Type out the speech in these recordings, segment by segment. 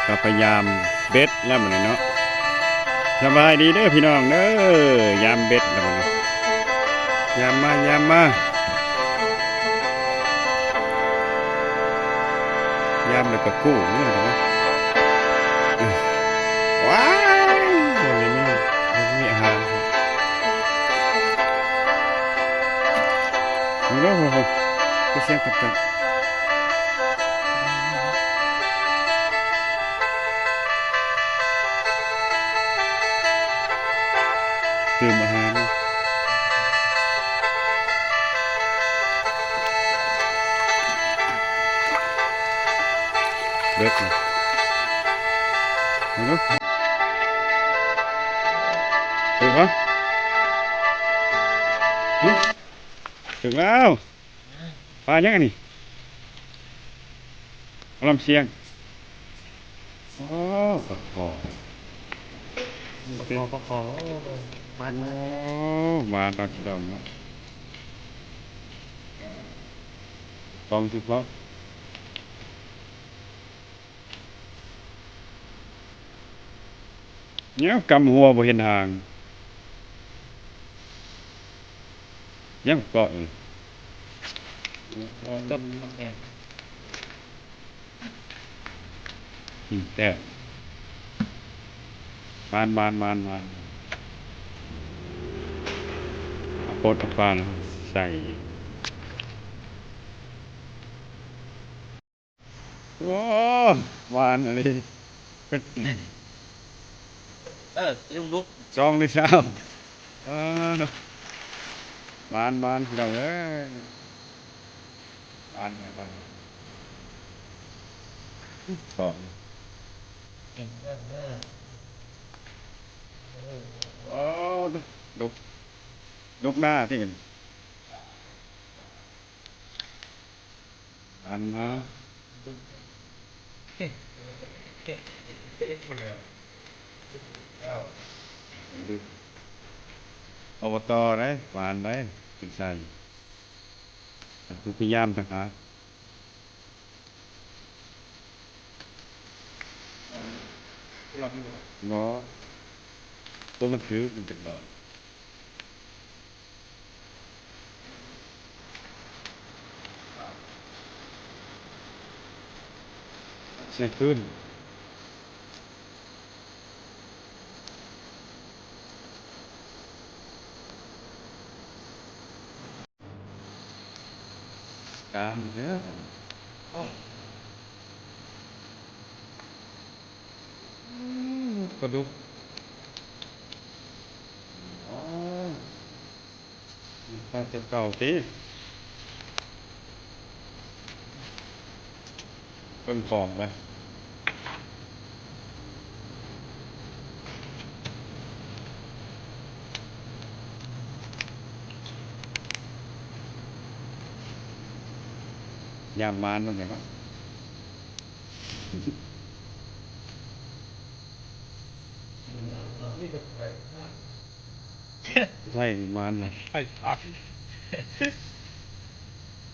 ກໍໄປຍາມເບັດແລ້ວບັດນີ້ເນາະ. ສະບາຍດີເດີພີ່ນ້ອງເດີ ຍາມເບັດແລ້ວບັດນີ້ ຍາມມາ ຍາມມາ ຍາມແລ້ວກໍກູ້ເດີພີ່ນ້ອງ. ວ້າວ ບໍ່ໄດ້ມີ ບໍ່ໄດ້ມີອາຫານ. ໂອ້ໂຫ ຄືສຽງແປກໆ ຕື່ມອາຫານ ເບິດ ເບິ່ງດູ ຖືກບໍ່? ຫຶ? ຖືກແລ້ວ. ປາຫຍັງອັນນີ້? ປາລຳຊຽງ. ໂອ້ ປາຄໍ່ ປາຄໍ່ ປາຄໍ່ ໂອ້ ມານ ໂອ້ ມານຕາມທີ່ເຮົາເນາະ ຕ້ອງຖືກເນາະ. ແນວກຳຫົວບໍ່ເຫັນຫາງ ຍັງເກາະຢູ່ ຕົບແອບ ອືມ ແຕ່ ມານ ມານ ມານ ມານ ເອົາປົດເອົາປານໃສ່. ໂອ້ ຫວານອີ່ຫຼີ ເອີ ລຸກ ສອງຫຼືສາມ ເອີ ຫວານ ຫວານ ພີ່ນ້ອງເອີຍ ຫວານ ຫວານ ສອງ ໂອ້ ດົກ ດົກໜ້າຕິ. ອັນນະ ໂອບະຕ ໄດ໋ ຫວານໄດ໋ ຂຶ້ນໃສ່ ພະຍາຍາມຕ່າງຫາກ ບໍ່ ຕົວມັນຖືກ ມັນເປັນດອກ. ໃສ່ຄືນ ກາງເດີ ປາດຸກ ໂອ້ ມັນແຕ່ເກົ່າຕິ ເບິ່ງຂອງໄປ ຍາມມານມັນແບບວ່າ ໄລ່ມັນ ໄປ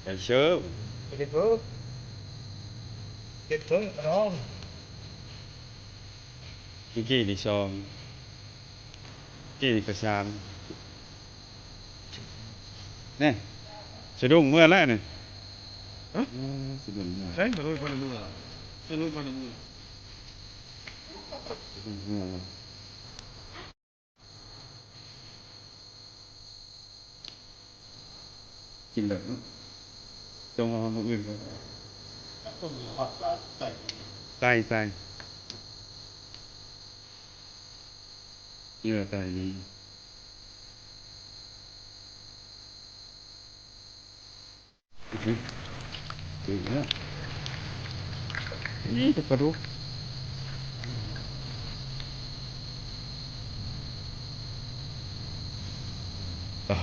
ໄປເຊີ ເຮັດເພິ່ນ ເຮັດເພິ່ນລອງ ເມື່ອກີ້ນີ້ສອງ ກີ້ນີ້ກໍສາມ ນີ້ ສະດຸ້ງເມື່ອແລ້ວນີ້ ຮະ? ເອີ ສະດຸ້ງເມື່ອ ໃສ ສະດຸ້ງມາແລ້ວເມື່ອ ສະດຸ້ງມາແລ້ວເມື່ອ ສະດຸ້ງເມື່ອແລ້ວ. ກິນເລີຍ ຈົ່ງເອົາມື້ອື່ນກ່ອນ ໄຕ ໄຕ ເນື້ອໄຕນີ້ ອື ຖືກແລ້ວ ນີ້ແຕ່ປາດຸກ ຕາ.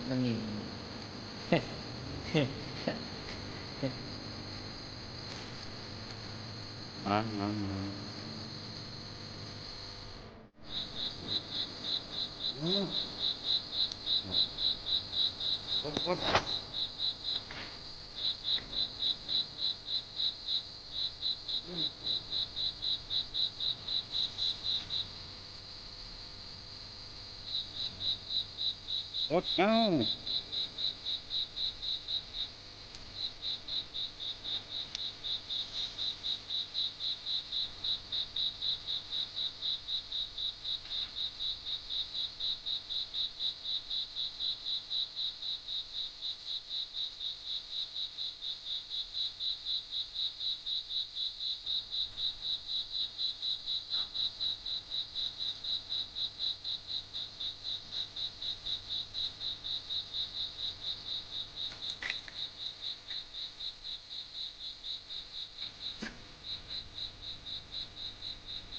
ມັນນີ້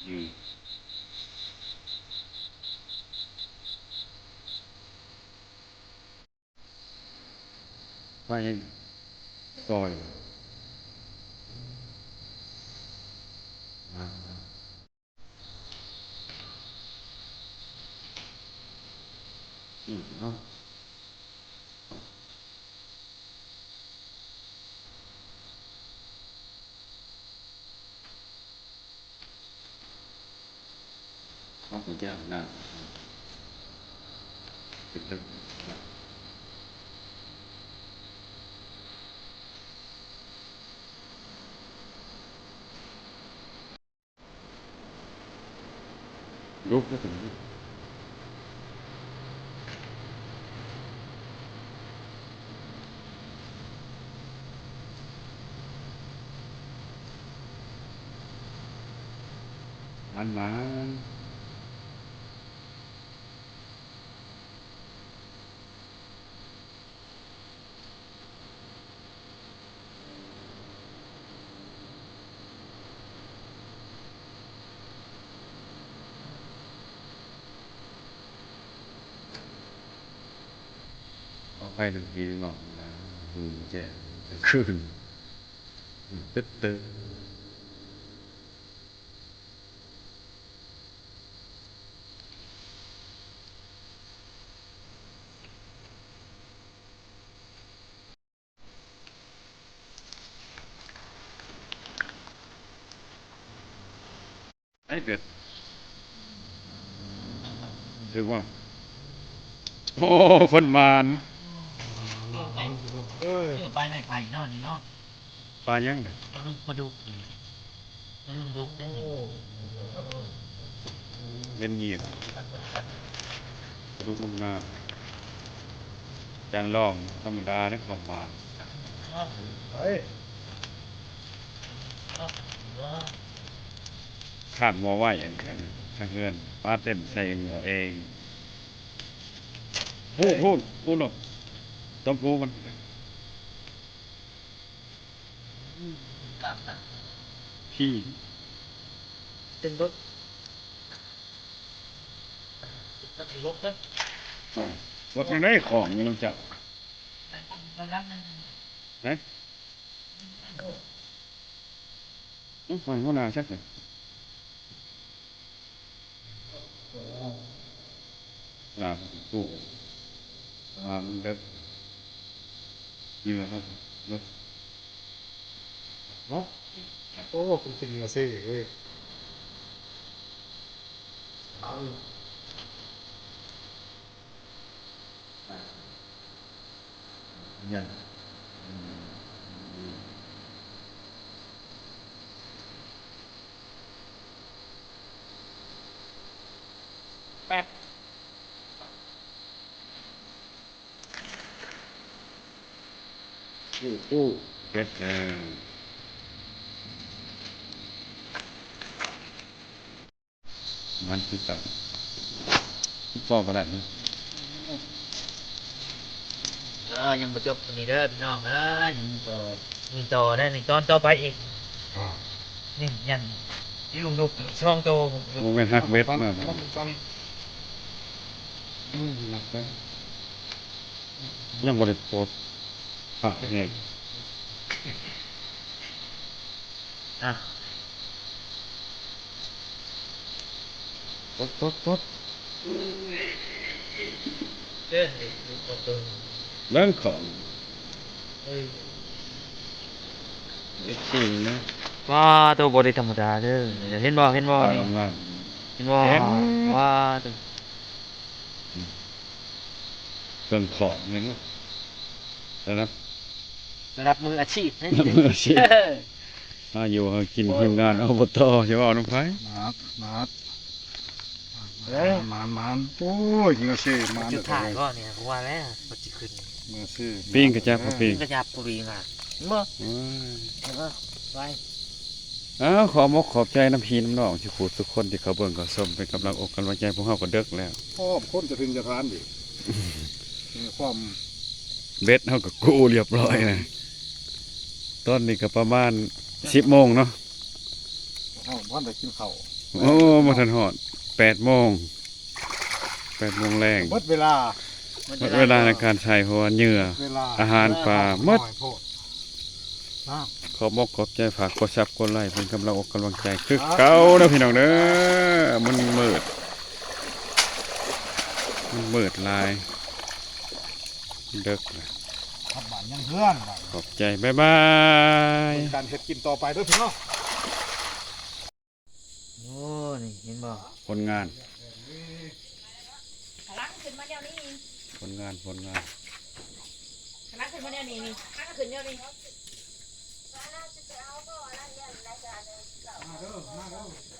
ອືມ ໄຟກ່ອຍ ອືມ ເນາະ. ເອົາຫົວຈາກໜ້າ ລຸກແລ້ວຕົວນີ້ ມັນມາ. ເອົາໄຟທັງປີເນາະ ອືມ ແຈ້ງກາງຄືນ ຕຶດໆ. ໄອ້ເປັດ ຖືກບໍ່? ໂອ້ ຄົນໝານ ເອີ ປາໃຫຍ່ ປານ້ອຍເນາະ. ປາຫຍັງ? ປາດຸກ ປາດຸກ ປາດຸກເດ້ ເປັນຫຍິບ ປາດຸກງາມໆ ຈັ່ງລອງ ທຳມະດາເດ້ ປາໝານ. ຂ້າງໝໍ້ໄວ້ ອັນ ທາງເຮືອນ ປາເຕັມໃສ່ໝໍ້ເອງ. ໂອ້ ໂອ້ ໂອ້ ໂລດ ຕົບໂອ້ມັນ. ອືມ ພີ່ ເປັນລົດ ລົດເດ້ ລົດຈັ່ງໃດຂອງຢູ່ນຳເຈົ້າ ຮະ? ອືມ ໃຫ້ຫົວໜ້າຊັກ ລາປູກ ລາເດັກ ຢູ່ນະຄັບ ເນາະ ໂອ້ ເປັນສິ່ງທີ່ເສຍເວີຍ. ແປັດ ໂອ້ ເຈັດ ເອີ ມັນຄືກັນ ພໍກໍໄດ້ ເອີ ຍັງບໍ່ຈົບຕົວນີ້ເດີພີ່ນ້ອງເອີຍ ຍັງມີຕໍ່ ມີຕໍ່ໄດ້ ມີຕອນຕໍ່ໄປອີກ ນີ້ຍັງຢູ່ ລູກສອງໂຕ ບໍ່ແມ່ນຮັກເບັດນະ. ອືມ ໜັກໄປ ຍັງບໍ່ໄດ້ປົດ ພະແຮງ ອ່ະ ປົດ ປົດ ປົດ ເອີ ເບິ່ງຂອງ ເອີ ເອັຟຊີ ນະ ວ້າ ໂຕ ບໍ່ໄດ້ທຳມະດາເດີ ເຫັນບໍ່ ເຫັນບໍ່ ນີ້ ງາມໆ ເຫັນບໍ່ ແຂງ ວ້າ ໂຕ ເຄື່ອງຂອງນີ້ ລະດັບ ລະດັບມືອາຊີບ ລະດັບມືອາຊີບ ຫາຢູ່ຫາກິນ ໂອ້ຍ ທີມງານ ອບຕ ຊິເວົ້ານຳໃຜ ໜັກ ໜັກ ເອີ ໝານ ໝານ ໂອ້ຍ ເຫື່ອເຊ ໝານ ຈຸດຖ່າຍບໍ່ນີ້ ກູວ່າແລ້ວ ມັນຊິຂຶ້ນ ເຫື່ອເຊ ປີ້ງກະຈັບ ປີ້ງກະຈັບ ກູປີ້ງ ເຫັນບໍ່ ໂອ້ຍ ເຫັນບໍ່ ໄປ ອ້າວ ຂໍມົກຂອບໃຈນຳພີ່ນຳນ້ອງ ທຸກຜູ້ທຸກຄົນທີ່ເຂົ້າເບິ່ງເຂົ້າຊົມ ເປັນກຳລັງອົກກຳລັງໃຈ ພວກເຮົາກໍເດິກແລ້ວ ພ້ອມຄົນຈະເຖິງຈະຖານອີກ ມີຄວາມ ເບັດເຮົາກໍກູ້ລຽບຮ້ອຍນະ ຕອນນີ້ກໍປະມານສິບໂມງເນາະ ເຮົາບໍ່ທັນໄດ້ກິນເຂົ້າ ໂອ້ ບໍ່ທັນຮອດ ແປດໂມງ ແປດໂມງແລງ ເບິດເວລາ ເບິດເວລາໃນການໃຊ້ ເພາະວ່າເຫຍື່ອ ເວລາ ອາຫານປາໝົດ ນ້ອຍໂພດ ນະ ຂອບມົກຂອບໃຈ ຝາກກົດຊັບກົດໄລ ເປັນກຳລັງອົກກຳລັງໃຈຄືເກົ່າເດີພີ່ນ້ອງເດີ ມັນມືດ ມັນມືດຫຼາຍ ເດິກລະ ກັບບ້ານຍັງເຮືອນ ຂອບໃຈ ບາຍບາຍ ເບິ່ງການເຮັດກິນຕໍ່ໄປເດີພີ່ນ້ອງ. ໂອ້ ນີ້ເຫັນບໍ່ ຜົນງານ ກຳລັງຂຶ້ນມາແນວນີ້ ຜົນງານ ຜົນງານ ກຳລັງຂຶ້ນມາແນວນີ້ ນີ້ ກຳລັງຂຶ້ນແນວນີ້ ມາເດີ ມາເດີ.